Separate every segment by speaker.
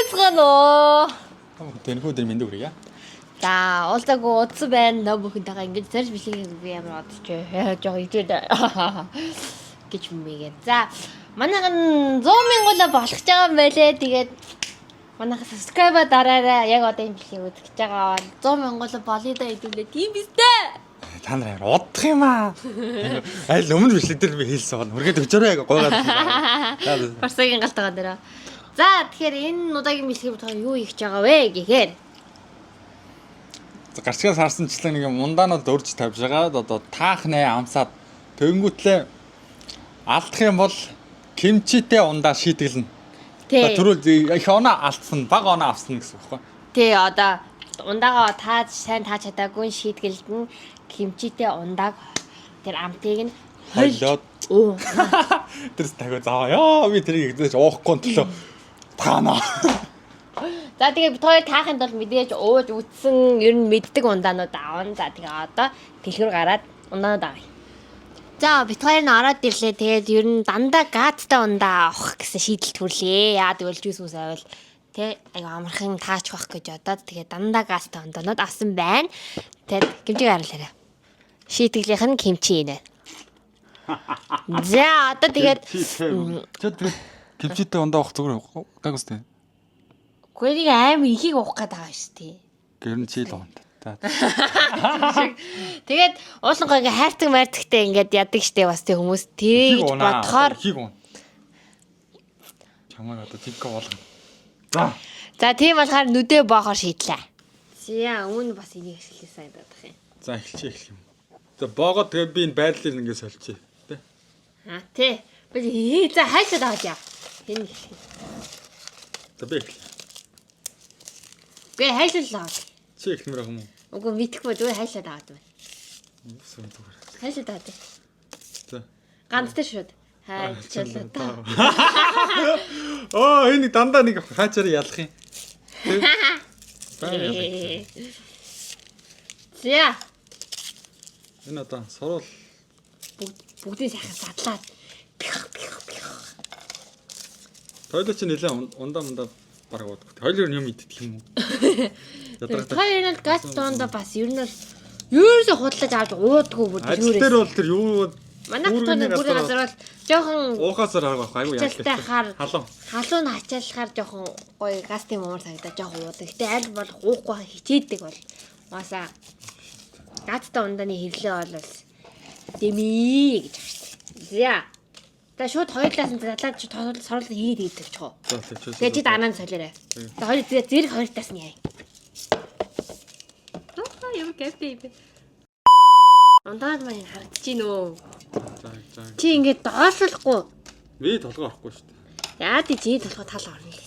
Speaker 1: байцгаана уу?
Speaker 2: Тэнхүү дээр мэндийг хүргье.
Speaker 1: За, уулзаагүй удсан байна. Нөө бүхэнтэйгээ ингэж зарж бичлэгийг би ямар одчих. Жог ижээд гэж мэгээ. За, манайхан 100 мянгуулаа болох гэж байгаа юм байлээ. Тэгээд манайхан subscribe дараарай. Яг одоо энэ бичлэгийг үзэж байгаа бол 100 мянгуулаа болъё да хэдүүлээ. Тийм биз дээ.
Speaker 2: Та нар амар удах юм аа. Аль өмнө бичлэг дээр би хэлсэн бол хүргээд өчөрөө яг гойгаад.
Speaker 1: Барсагийн галтгаа дээр. За, тэгэхээр энэ удаагийн бичлэгийг бодохоор юу хийх гэж байгаа вэ гэхээр
Speaker 2: Гарчгаас харсанчлан нэг юм ундаанууд өрж тавьж байгаад одоо таах нэ амсаад тэгэнгүүтлээ алдах юм бол кимчитэй ундаа шийтгэлнэ.
Speaker 1: тий.
Speaker 2: Төрөл их оноо алдсан, бага оноо авсан гэсэн үг байхгүй.
Speaker 1: Тий, одоо ундаагаа тааж сайн тааж чадаагүй шийтгэлд нь кимчитэй ундааг тэр амтыг нь
Speaker 2: Холиод
Speaker 1: Оо.
Speaker 2: тэрс тагио заваа. Яа би тэрийг эзэж уухгүй төлөө таана.
Speaker 1: За тэгээ бит хоёр таахын тулд мэдээж ууж үтсэн ер нь мэддэг ундаанууд аавна. За тэгээ одоо дэлгүүр гараад ундаанууд авъя. За бит хоёр нь ороод ирлээ. Тэгээд ер нь дандаа газтай ундаа авах гэсэн шийдэлд хүрлээ. Яа тэгвэл жуус мүс авал тэ аюу амархан таачих байх гэж бодоод тэгээд дандаа газтай ундаанууд авсан байна. Тэгээд кимчиг харуулаарай. Шийтгэлийнх нь кимчи инэ. За одоо тэгээд
Speaker 2: Тэгээд кимчитэй ундаа уух зүгээр гаг үстэй.
Speaker 1: үгүй нэг амар ихийг уух гээд байгаа шүү дээ.
Speaker 2: Гэр нь чийл уунда. За.
Speaker 1: Тэгээд уулангаа ингээ хайрцаг майрцагтай ингээд ядаг штэ бас тэг хүмүүс тэг гэж бодохоор
Speaker 2: Ихийг уун. Чамайг одоо тикка болгоно. За.
Speaker 1: за тийм болохоор нүдэ боохоор шийдлээ. За өмнө бас энийг ашигласан санагдах юм.
Speaker 2: За эхэлчих эхлэх юм. За боогод тэгээд би энэ байдлыг ингээд сольчих. Тэ.
Speaker 1: А тий. Би хээ за хайшаад аваад яа. Энэ эхлэе.
Speaker 2: За би эхлэе.
Speaker 1: Гэ хайшаал аваад.
Speaker 2: Чи эхлэмээр юм уу?
Speaker 1: Үгүй мэдэхгүй зүгээр хайшаад аваад байна.
Speaker 2: Үсэн зүгээр.
Speaker 1: Хайшаад аваад.
Speaker 2: За.
Speaker 1: Ганц дээр шууд. Хайшаал та.
Speaker 2: Оо энэ дандаа нэг хаачаар ялах юм. Тэ? Баа ялах.
Speaker 1: За
Speaker 2: Энэ одоо сурвал
Speaker 1: бүгд бүгдийн сайхан задлаад пих пих пих.
Speaker 2: тойлоо чи нэлээ ундаа мундаа бараг удах. Тойлоор юм идэх юм уу? Ядаргатай.
Speaker 1: Хоёр нь бол газ дуундаа бас ер нь бол ерөөсө худалдаж авч уудгүй бүр
Speaker 2: Ажил дээр бол тэр юу
Speaker 1: Манай хотын бүрийн газар бол жоохон
Speaker 2: уухаасаар арга байхгүй айгу
Speaker 1: ачаалтай хар
Speaker 2: Халуун.
Speaker 1: халуун ачааллахаар жоохон гоё газ тийм умар санагдаа жоохон уудаг. Гэтэ аль болох уухгүй хичээдэг бол угаасаа газтай ундааны хэвлээ бол бас дэмий гэж байна шүү дээ. За. За шууд хоёулаас нь задлаад чи тоол сорол хийгээд хийдэг ч хоо.
Speaker 2: За тэгч.
Speaker 1: Тэгээ чи дараа нь солиорой. За хоёр зэрэг хоёр таас нь яа. Аа ямар кайфтай юм бэ. Ундаад маань харагдаж гин үү?
Speaker 2: За за.
Speaker 1: Чи ингээд доошлохгүй.
Speaker 2: Би толгой орохгүй шүү дээ.
Speaker 1: Яа тий чи толгой тал орно л.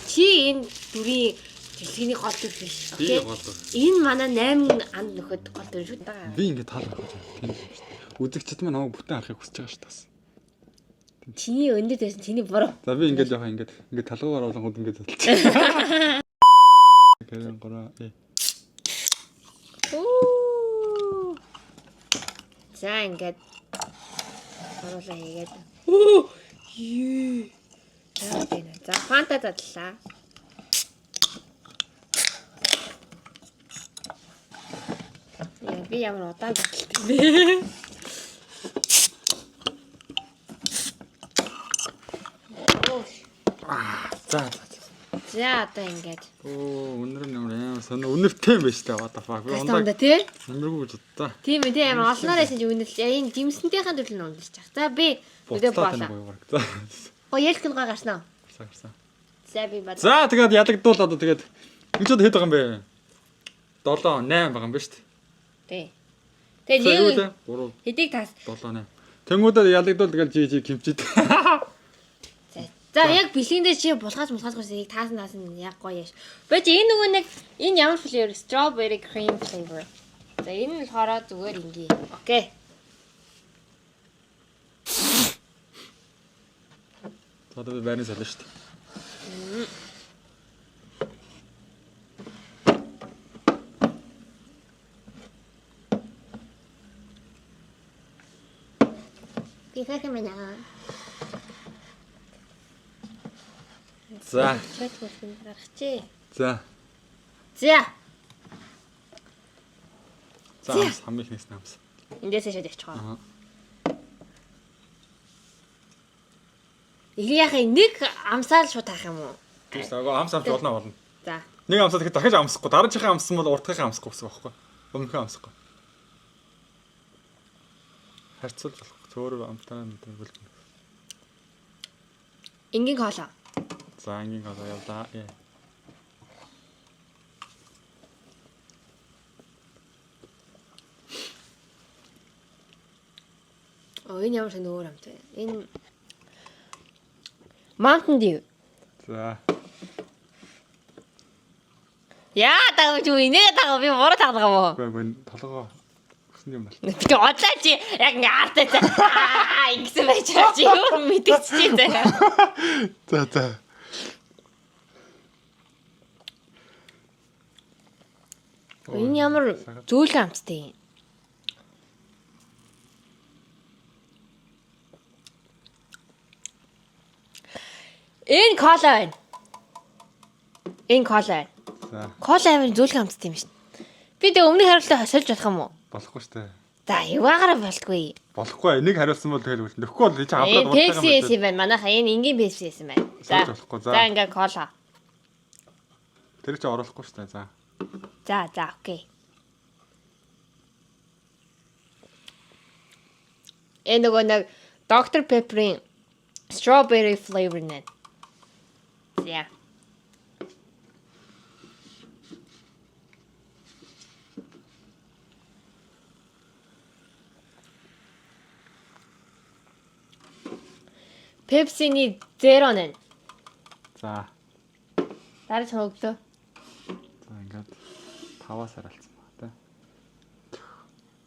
Speaker 1: Чи энэ дүрийн дэлхийний гол дүр биш.
Speaker 2: Би
Speaker 1: Окей.
Speaker 2: гол дүр.
Speaker 1: Энэ манай 8 анд нөхөд гол дүр шүү дээ.
Speaker 2: Би ингээд тал орох гэж байна. Тийм шүү дээ. Үзэгчд маань намайг бүтэн харахыг хүсэж байгаа шүү дээ. бас.
Speaker 1: Чиний өндөр байсан чиний буруу.
Speaker 2: За би ингээд яхаа ингээд ингээд толгойгоор олонгод ингээд задлчих. Гэрэн гураа. Э.
Speaker 1: Оо. За ингээд оруулаа хийгээд. Оо. Ее. За тийм. За фанта задлаа. Яа би ямар удаан задлалт юм бэ? Оо.
Speaker 2: За за. за.
Speaker 1: За одоо ингээд.
Speaker 2: Оо өнөр нь ямар амар сонь өнөртэй юм байна шүү дээ. What the fuck. Би
Speaker 1: Гастон
Speaker 2: ундаа
Speaker 1: да тий?
Speaker 2: өнөргүй гэж боддоо.
Speaker 1: Тийм ээ тий амар олноор байсан чи үнэл. Энэ жимсэнтийнхэн төрөл нь ундарч чах. За би өдөө
Speaker 2: Буцлаа тань
Speaker 1: боолоо.
Speaker 2: гоё баг. За.
Speaker 1: Го ялх нь гой гарсан уу?
Speaker 2: За гарсан.
Speaker 1: За би бод.
Speaker 2: За тэгээд ялагдвал одоо тэгээд энэ ч одоо хэд байгаа юм бэ? 7 8 байгаа юм байна шүү дээ.
Speaker 1: Тий. Тэгээ
Speaker 2: За юу
Speaker 1: нэг
Speaker 2: лээ? 3
Speaker 1: хэдийг таас.
Speaker 2: 7 8. Тэнгүүдээ ялагдвал тэгэл жи жи кимчит.
Speaker 1: За. За яг бэлгийн дээр чи булгаж мулгаж гүйсийг таасан таасан яг гоё яаш. Бэж энэ нөгөө нэг энэ ямар flavor? Strawberry cream flavor. За энэ нь болохоор зүгээр ингийн. Окей.
Speaker 2: За одоо би байрны солино шүү дээ.
Speaker 1: Би хайх юм байна.
Speaker 2: За.
Speaker 1: Чойт хөлбөнд гаргачих.
Speaker 2: За.
Speaker 1: За.
Speaker 2: За амс хамгийн ихнээс нь амс.
Speaker 1: Эндээсээ шууд явчих.
Speaker 2: Аа.
Speaker 1: Эхнийхээ нэг амсаал шууд таах юм уу?
Speaker 2: Тийш агуу амс амс болно болно.
Speaker 1: За.
Speaker 2: Нэг амсаад тэгэхээр дахиж амсахгүй. Дараачихын амссан бол урдхынхаа амсахгүй гэсэн үг байхгүй. Өмнөхөө амсахгүй. Харьцуулж болохгүй. Цөөрөө амтаа мэдээ бэл.
Speaker 1: Энгийн кола.
Speaker 2: За ангийн кола явлаа. Э.
Speaker 1: Оо энэ ямар сайн өөр амт вэ? Энэ Mountain Dew.
Speaker 2: За.
Speaker 1: Яа таа чи инээ таа би буруу таадаг юм уу?
Speaker 2: Үгүй үгүй толгоо өгсөн юм бол.
Speaker 1: Тэгээ одлаа чи яг ингээ артаа аа ингэсэн байж байгаа чи юу мэдчихжээ заа.
Speaker 2: За за.
Speaker 1: Энэ ямар зөөлхөн амттай юм. Энэ кола байна. Энэ кола байна.
Speaker 2: За
Speaker 1: Кола амар зөөлхөн амттай юм шин. Би тэгээ өмнөх хариултаа сольж болох юм уу?
Speaker 2: болохгүй штэ.
Speaker 1: За яваагаараа болтгүй.
Speaker 2: Болохгүй. Энийг хариулсан бол тэгэл үлдэн. Нөхгүй бол чи
Speaker 1: Энэ
Speaker 2: аваад
Speaker 1: Pepsi байсан юм байна. Манайха энэ энгийн Pepsi байсан байна. За.
Speaker 2: Сольж болохгүй, за.
Speaker 1: За ингээ кола.
Speaker 2: Тэр чи оруулахгүй штэ. За.
Speaker 1: За за окей. Энэ нөгөө нэг Dr Pepper-ийн strawberry flavor нэ. За. Pepsi-ний Zero нэ.
Speaker 2: За.
Speaker 1: Дараа ч хөглөө.
Speaker 2: За ингээд таваас хариулсан ба тэ.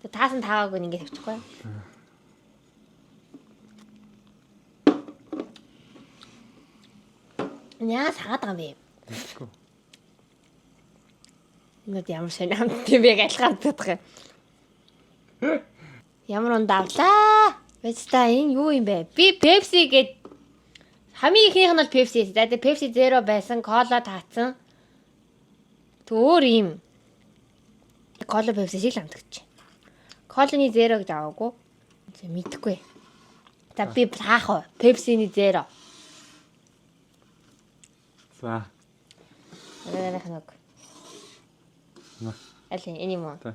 Speaker 1: Тэг таасан таагаагүй нь ингэ тавьчихгүй. Яа сагаад байгаа юм бэ?
Speaker 2: Мэдгүй.
Speaker 1: Ингээд ямар сонь амт юм бэ гэж алхаад байгаа юм. Ямар унд авлаа? Бэцта энэ юу юм бэ? Би Pepsi гэд хамгийн ихнийх нь бол Pepsi. За тэгээ Pepsi Zero байсан, кола таацсан. Тэг өөр юм. Кола Pepsi шиг л амтгч. Коланы Zero гэж аваагүй. За мэдэхгүй. За би таах уу? Pepsi-ний Zero.
Speaker 2: За.
Speaker 1: Дараагийнх нь үг.
Speaker 2: На.
Speaker 1: Аль энэ юм уу?
Speaker 2: Тэ.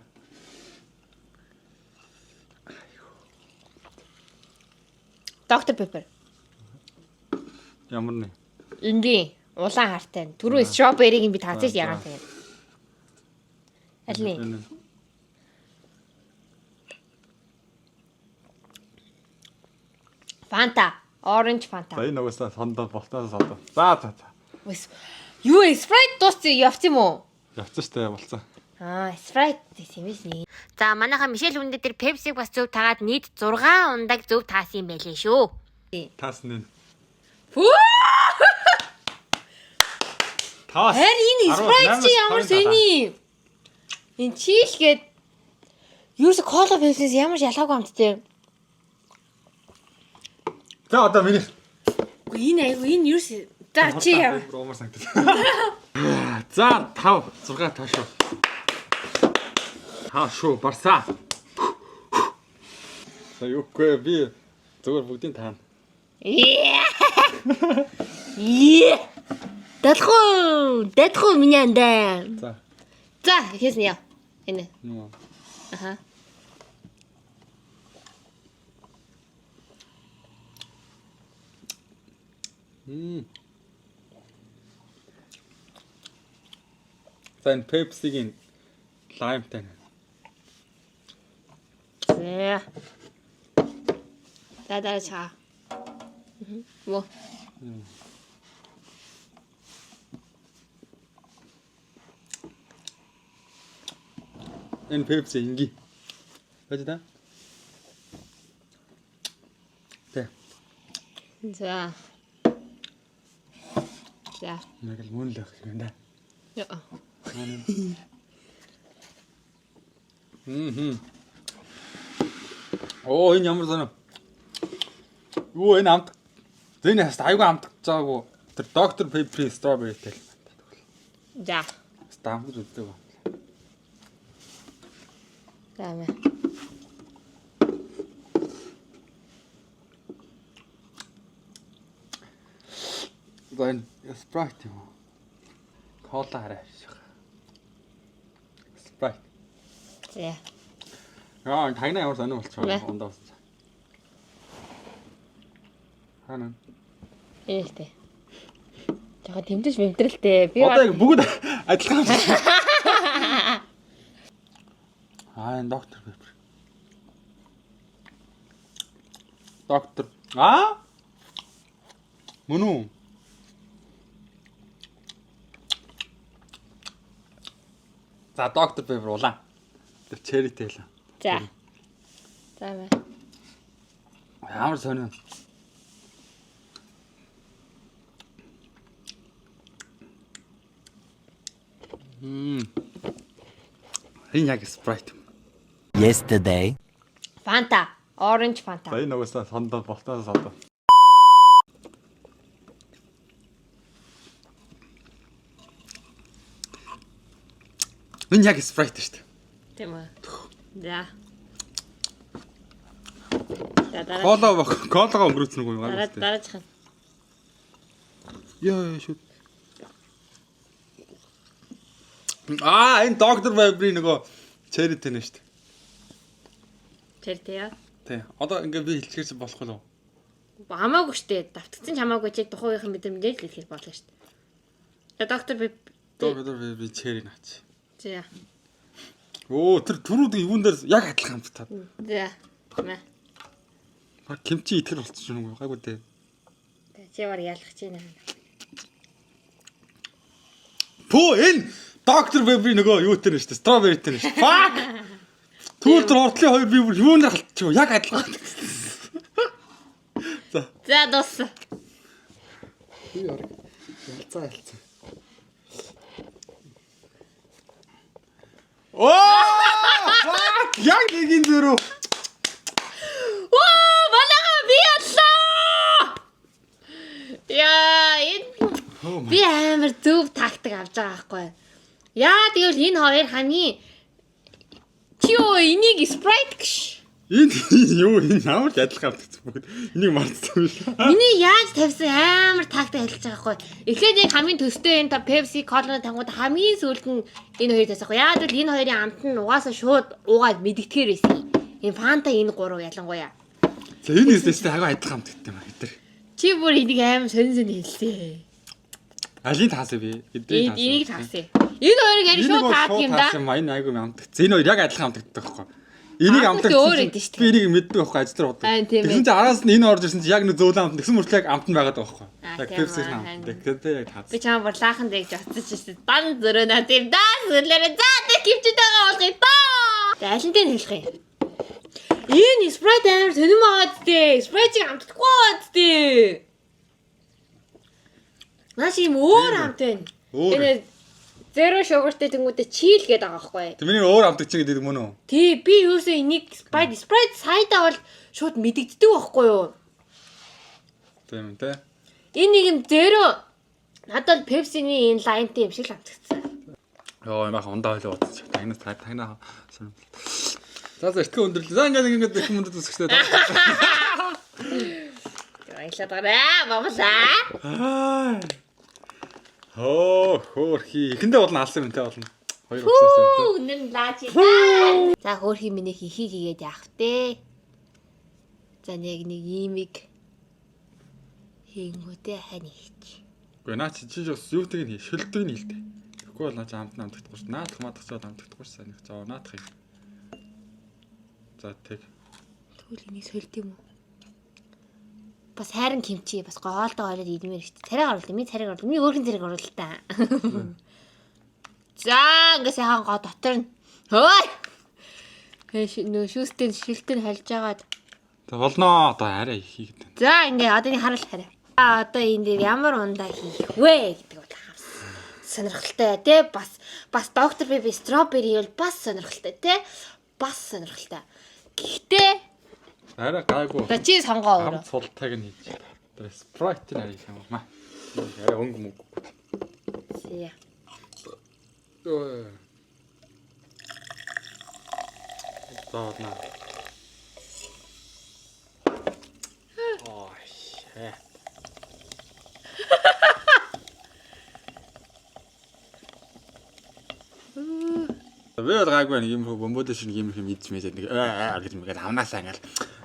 Speaker 1: Dr Pepper.
Speaker 2: Ямар нэ?
Speaker 1: Энгийн улаан хартай. Түрүү strawberry-г нь би таацсан ш
Speaker 2: За,
Speaker 1: ягаан тийм. Аль нь?
Speaker 2: Энэ.
Speaker 1: Fanta, orange Fanta.
Speaker 2: За энэ угаасаа сондоо болтоос содоо. За за за.
Speaker 1: Үс- Юу вэ? Sprite дууссан явц юм уу?
Speaker 2: Явцсан штэ болцсон.
Speaker 1: Аа, Sprite гэсэн юм биш нэ. За, манайха Мишель хүндэ дээр Pepsi-г бас зөв тагаад нийт 6 ундаг зөв таасан юм байлээ шүү.
Speaker 2: Таас нэ.
Speaker 1: Фүү!
Speaker 2: Таас.
Speaker 1: Харин энэ Sprite чи ямар сони юм? Энэ чийл гээд ерөөсө кола Pepsi-с ямар ч ялгаагүй амттай.
Speaker 2: За одоо миний.
Speaker 1: Үгүй энэ айгу энэ ерөөсө за чи яа.
Speaker 2: Ромор санагдав. За 5 6 та шүү. Та шүү барсаа. За юугүй би зүгээр бүгдийн таана.
Speaker 1: Ее. Дадхуу, дадхуу миний андаа.
Speaker 2: За.
Speaker 1: За, ихээс нь яа. Энэ.
Speaker 2: Нөө.
Speaker 1: Аха.
Speaker 2: Мм. За энэ Pepsi-гийн лаймтай.
Speaker 1: За. За дараа чаа. Мм. Во.
Speaker 2: Энэ Pepsi инги. Байж та? Тэ.
Speaker 1: За. За.
Speaker 2: Яг л мөн л байх юм да.
Speaker 1: Яа.
Speaker 2: Мм. Оо энэ ямар сонь. Юу энэ амт. Энэ хаст айгүй амт заагүй. Тэр Dr Pepper strawberry тэй.
Speaker 1: За.
Speaker 2: Стамбул үздэг ба.
Speaker 1: За мэ.
Speaker 2: За энэ Sprite юм уу? Кола хараа авчих. Sprite.
Speaker 1: За.
Speaker 2: Яа, тагна ямар сонир болчих
Speaker 1: Мэ.
Speaker 2: вэ? Ундаа болсон. Хана.
Speaker 1: Ийштэй. Жохоо тэмдэж мэмтрэлтэй. Би
Speaker 2: Одоо яг бүгд адилхан юм шиг. Аа, энэ доктор Pepper. Доктор. Аа? Мөн үү? За, доктор Pepper улаан. Тэр черритэй л.
Speaker 1: За. За мэ.
Speaker 2: Ямар сонир. Мм. Энэ яг Sprite.
Speaker 3: Yesterday.
Speaker 1: Fanta. Orange Fanta.
Speaker 2: За энэ угаасаа сондоо болтоос содоо. Энэ яг Sprite шүү дээ.
Speaker 1: Тийм үү. За. За дараа.
Speaker 2: Кола бах, колагоо өнгөрөөцсөн үг юм
Speaker 1: Дараа
Speaker 2: аа.
Speaker 1: дараачих нь.
Speaker 2: Яа яа шүт. Аа энэ доктор Pepper нөгөө cherry тэн шүү дээ.
Speaker 1: Тэр тий яа.
Speaker 2: Тий. Одоо ингээ би хэлчихээр чи болох уу?
Speaker 1: Хамаагүй штэ. Давтгцэн ч хамаагүй чи тухайн үеийнхэн мэдрэмжээр л хэлэхэд болно штэ. За доктор би
Speaker 2: Доктор Pepper cherry наач.
Speaker 1: За.
Speaker 2: Өө тэр түрүүд юун дээр яг адилхан амттай.
Speaker 1: За. Мэ.
Speaker 2: Баг кимчи итгэр болчихсон юм уу? Гайгүй дээ.
Speaker 1: За, Чи ямар ялах чи нэ.
Speaker 2: Пүү энэ доктор Pepper нөгөө юу тэн шүү дээ. Strawberry тэн шүү дээ. Fuck. Түүл тэр уртлын хоёр би бүр юун дээр халтчих вэ? Яг адилхан. За.
Speaker 1: За дууссан.
Speaker 2: Би яраг. Ялцаа ялцаа. Оо! Fuck! Яг нэгin зөрүү.
Speaker 1: Оо, манайха би яллаа. Яа, энэ
Speaker 2: Oh my
Speaker 1: би амар зөв тактик авч байгаа байхгүй. Яа, тэгвэл энэ хоёр хамгийн чи юу энийг Sprite гэж.
Speaker 2: Энэ юу энэ ямар ч адилхан автагдсан бүгд. Энийг мартсан биш.
Speaker 1: Миний яаж тавьсан амар тактик хэлж байгаа байхгүй. Эхлээд яг хамгийн төстэй энэ та Pepsi, Cola тангууд хамгийн сүүлд нь энэ хоёр тавьсан байхгүй. Яа гэвэл энэ хоёрын амт нь угаасаа шууд уугаад мэдгэдгээр байсан юм. Энэ Fanta энэ гурав ялангуяа.
Speaker 2: За энэ нэстэй хагаа адилхан автагдсан юм а хэдэр.
Speaker 1: Чи бүр энийг амар сонин сонин хэлсэн.
Speaker 2: Алийг таасаа би. Эднийг таасаа.
Speaker 1: Энийг таасан. Энэ хоёрыг харин шууд таадаг юм да.
Speaker 2: Юм энэ айгүй амтагдсан. Энэ хоёр яг адилхан амтагддаг байхгүй. Энийг
Speaker 1: Амтдаг
Speaker 2: амтагдсан.
Speaker 1: өөр өгдөн шүү дээ.
Speaker 2: Би энийг мэддэг байхгүй ажил дээр
Speaker 1: Аа, тийм ээ.
Speaker 2: Тэгсэн чинь араас нь энэ орж ирсэн чинь яг нэг зөөлөн амт. Тэгсэн мөртлөө яг амт нь байгаад байгаа байхгүй.
Speaker 1: Аа,
Speaker 2: Яг
Speaker 1: тийм
Speaker 2: Pepsi
Speaker 1: аа,
Speaker 2: амт. Тэгэхээр яг таасан.
Speaker 1: Би чам бүр лаахан дэж очсон чинь дан зөрөөнө тийм дан зөрлөөрэ за тэг хөвчөд байгаа болгоё даа. За аль нь дээр хэлэх юм? Энэ Sprite амар сонирм байгаад дээ. Sprite-ийг амтдаггүй байгаад дээ. Наа чи юм өөр амт байна.
Speaker 2: Өөр.
Speaker 1: Энэ zero sugar-тэй тэнгуүдэ чийл гэдэг байгаа байхгүй.
Speaker 2: Тэг миний өөр амтдаг чинь гэдэг мөн үү?
Speaker 1: Тий, би юусоо энийг Sprite Sprite сайдаа бол шууд мэдэгддэг байхгүй юу?
Speaker 2: Тийм үү те.
Speaker 1: Энэ нэг юм zero надад бол Pepsi-ний энэ lime-тэй юм шиг л амтгцсан.
Speaker 2: Йоо, энэ баха ундаа хойлоо бодчих. Тагнаа тагнаа. За за эртхэн өндөрлөө. За ингээд ингээд их мөндөд үсгчтэй.
Speaker 1: Баярлалаа дараа. Бабалаа.
Speaker 2: Хөө хөөрхий. Эхэндээ болно алсан юм те болно. Хоёр өгсөн юм те.
Speaker 1: Үнэн лаач. За хөөрхий минь ихийг хийгээд яах вэ? За нэг нэг иймиг хийнгүүтээ хань хийч.
Speaker 2: Үгүй наа чи чи бас юутыг нь хий, шилдэг нь хийлтэй. Тэгэхгүй бол наа чи амт амтдахгүй ш. Наадах мадах ч амтдахгүй ш. Сайн их зоо наадах юм. За тэг.
Speaker 1: Тэгвэл энийг сольд юм уу? Бас хайран кимчи бас гоолдоо ороод идмээр шүү дээ. Царайг оруулах. Миний царайг оруулах. Миний өөрхөн царайг оруулах та. За ингээ сайхан гоо дотор нь. Хөөй. Нөө шүүстэй шилтэн хальж агаад.
Speaker 2: За болноо одоо арай их хийгээд.
Speaker 1: За ингээ одоо энийг харуул хараа. А одоо энэ дээр ямар ундаа хийх вэ гэдэг бол хамс. Сонирхолтой тий бас бас доктор Пеппи стробери бол бас сонирхолтой тий бас сонирхолтой. Гэхдээ
Speaker 2: Арай гайгүй.
Speaker 1: за чи сонгоо өөрөө.
Speaker 2: Хамт султайг нь хийж. Тэр Sprite-ийг арай их юм аа. Арай өнгө мөнгө.
Speaker 1: Зя.
Speaker 2: За однаа. Oh shit. Би бол гайгүй нэг юм бомбод шиг юм юм идэж мэдээд нэг аа гэж мэгээд амнаасаа ингээл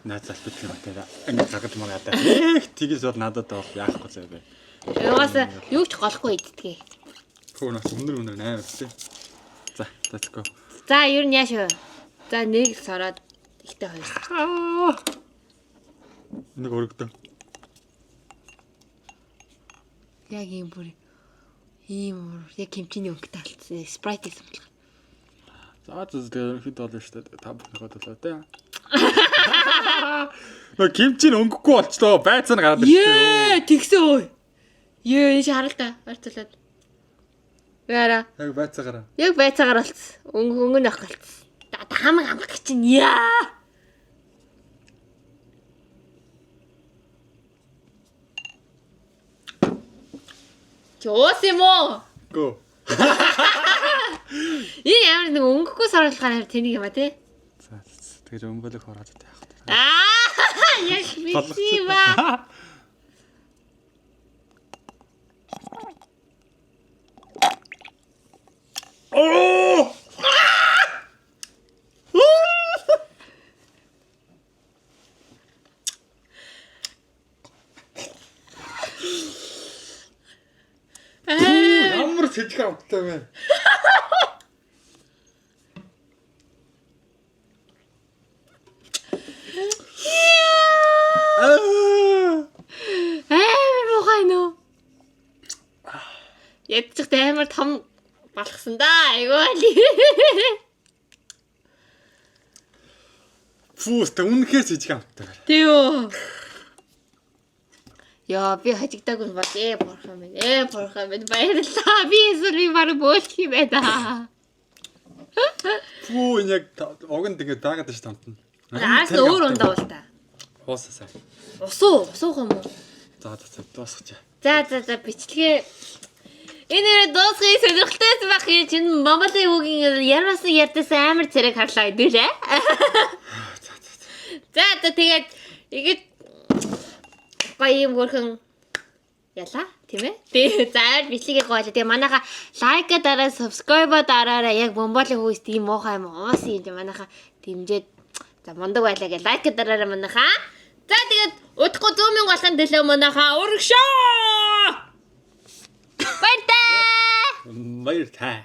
Speaker 2: найзал битгий юм те ингээд гаргаж магаад их тэгэж бол надад бол яахгүй заа би.
Speaker 1: Угаасаа юу ч голохгүй иддэг.
Speaker 2: Хөө нас өндөр өндөр 8 тий. За, let's go.
Speaker 1: За ер нь яаш вэ? За нэг л сороод ихтэй хоёр сар.
Speaker 2: Нэг өргөдөө.
Speaker 1: Яг ийм бүр ийм яг кимчиний өнгөтэй алдсан. Спрайт гэсэн болох.
Speaker 2: За за тэгээ ерөнхийдөө бол шүү дээ. Та бүхнийхээ төлөө тий. Нөө кимчи нь өнгөхгүй болчлоо. Байцаа нь гараад
Speaker 1: Ее, тэгсэн өө. Ее, энэ харал та. Ойрцуулаад. Яра.
Speaker 2: Яг байцаа гараа.
Speaker 1: Яг байцаагаар болцсон. Өнгө өнгө нөх галцсан. Хамаг амгах чинь яа. Чи уус юм уу?
Speaker 2: Гөө.
Speaker 1: Энэ ямар нэг өнгөхгүй соролохоор амар тэнийг юм а тий.
Speaker 2: За тэгэж өмбөлөх ороод яах вэ?
Speaker 1: Аа, яг мэдсэн юм аа.
Speaker 2: Оо! Ямар сэжиг амттай вэ? Аа!
Speaker 1: Амар муухай нөө. Ядчих амар том балхсан да. Айгүй л.
Speaker 2: Фүү, тэ үнэхээр сэжиг амттай байна.
Speaker 1: Тийм үү. Яа, би хажигдаагүй бол бурхан минь. Бурхан минь баярлалаа. Би эсвэл би бараг бөөлөх юм байна.
Speaker 2: Фүү, энэ яг уг нь тэгээд дагаад шүү амтна.
Speaker 1: Аас өөр ундаа бол та.
Speaker 2: Хуусаа сайн.
Speaker 1: Ус уу? Ус уух юм уу?
Speaker 2: За за дуусгач.
Speaker 1: За за за бичлэгээ энэ нэрээ дуусгая сонирхолтой байх юм чинь Монголын хүүгийн ярмаас ярьдсан амар царайг харлаа хэдүүлээ.
Speaker 2: За за.
Speaker 1: За за тэгээд ингэж гоё юм хөрхөн ялаа тийм ээ. Тэгээ за бичлэгээ гойлоо. Тэгээ манайха лайк дараа, subscribe дараарай. Яг Монголын хүүс тийм муухай юм уус юм чи манайха дэмжиж за мундаг байлаа гэж лайк дараарай манайха. За тэгээд удахгүй 100 мянга болохын төлөө манайха урагшаа. Баяртай.
Speaker 2: Баяр та.